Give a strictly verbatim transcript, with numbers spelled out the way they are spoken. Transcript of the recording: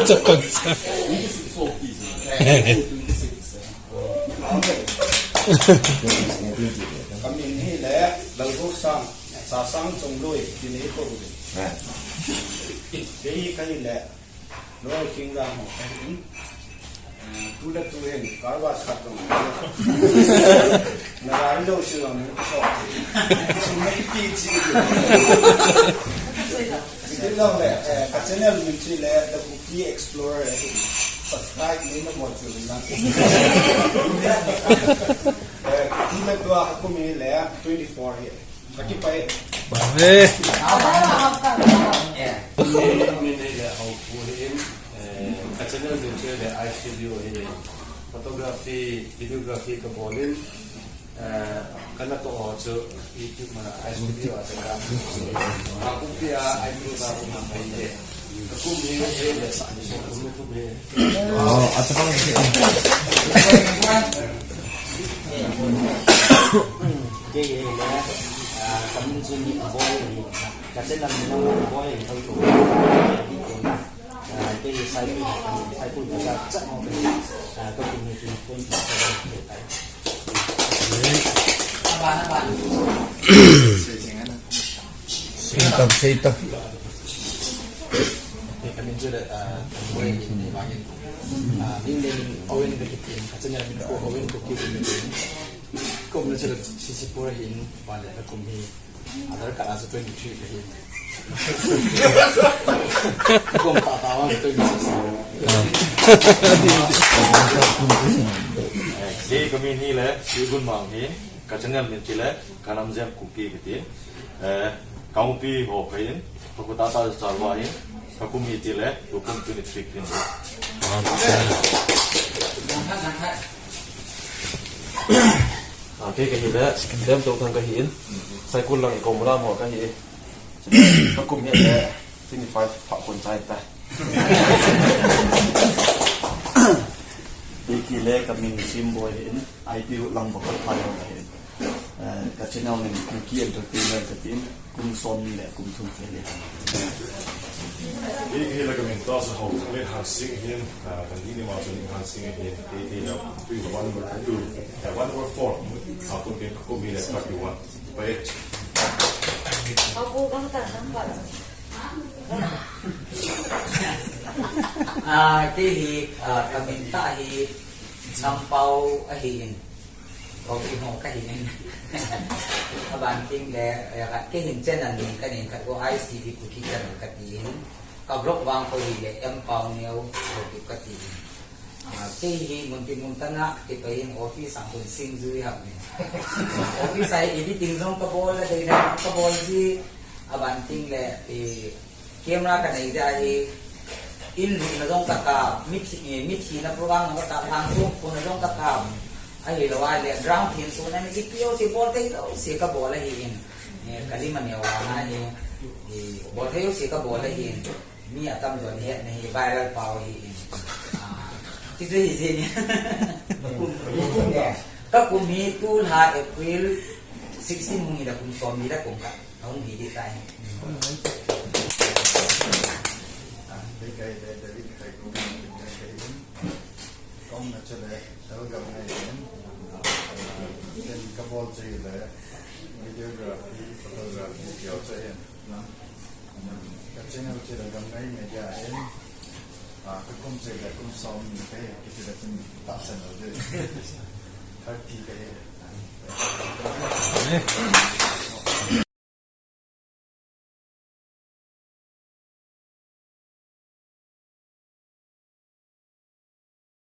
Chapang sa. Kamin hi le Lalgosang, Sasang Chongloi, kini ko. Kei kahi le Loi Kingang ho kahin. Eh, tu le tu hin, car wash khat jong. Na rai lo si lo ni ko. Sum mai pi chi. Iti lo le, eh, ka channel min chu le The Kuki Explorer. Subscribe ni na mo chu na. Eh, tu le tu a kum hi le twenty-four hi. Kati pai. Babe. Min hi le Haupu hi in, eh, ka channel min chu le I Studio hi in. Photography, videography ka bol in, eh, ka natoh ho chu YouTube mana I Studio a chaka. Haupu pi a I Studio ka um pai de. Kum hi, hi le sa ni so kum hi. Oh, at sa pang. Kei hi le, ah, kamin chu ni boy hi. Ka channel min chu boy hi. Ah, kei hi Saikul, Saikul ka cha cha mo. Ah, ka kum hi chu twenty seven. Aban, aban. Seitam, seitam. Kamin chu le, ah, Owen Kuki vangin. Ah, min le Owen Kuki, ka channel min ko Owen Kuki Kuki. Kum na chu le sixty-four hin, ban le kum hi. Aadhaar card a chu twenty-three kahin. Kum ta ta vang twenty-six. Kei kamin hi le, Sigun Mang hi, ka channel min chu le, Ka Namjem Kuki kati. Eh, Kangpokpi ho kahin, ka kho tah tah Chalwa hin, ka kum hi ti le, tukum twenty-three kahin. Ah, kei kahi le, Lemtouthang kahin, Saikul lang Komla mo kahi. Ka kum hi le, twenty-five pha kon chai ta. Kei le kamin Simboi hin, I T U lang baka pha kahin. Eh, ka channel min Kuki Entertainer katin, kum som ni le kum thum kahi le. Kei hi le kamin Tahsa Haokip Hangsing hin, ah, ka ni ni ma chu ni Hangsing hin, kei hi le one over two, eh, one over four, ah, kum kei kum hi le thirty-one. Pai. Abu bang ta sang pa. Ah, kei hi, ah, kamin tah hi Champao ahin. Ko ki ho kahin. Aban ting le, eh, ka, kei hin channel ni kahin khat ko I S T V Kuki channel katin. Ka vlog vang ko hi le M Paoneo Haokip katin. Ah, kei hi mun tin mun tana, kei pa hin office a kon sing jui ham ni. Office a editing jong ka bol le, dei na ka bol ji, aban ting le, eh, Camera ka nei dia hi, in lutna jong ka kap, mithi, eh, mithina program jong ka kap, lang sung puna jong ka kap. Ahilou a le, ground hin sung na ni, ipi jouse bol thei jouse ka bol ahin. Eh, ka lim a neo vang a hi, eh, bol thei jouse ka bol ahin. Mi atam jo ni het na hi, viral pau ahin. Ah, ti chu hi jin. Eh, ka kum hi tulha April sixteen hung hi le kum som ni le kum khat. Ahung hi di tai. Leikai le David Khaikom, Leikai in. Kaumna chu le Elgam Ngai in. Ken ka bol chu le videography, photography, kio chu in. Ka channel chu le Gamngai Media in. Ah, ka kum chu le kum som ni kahi, kiti le kum tahsan lo de. Thirty kahi.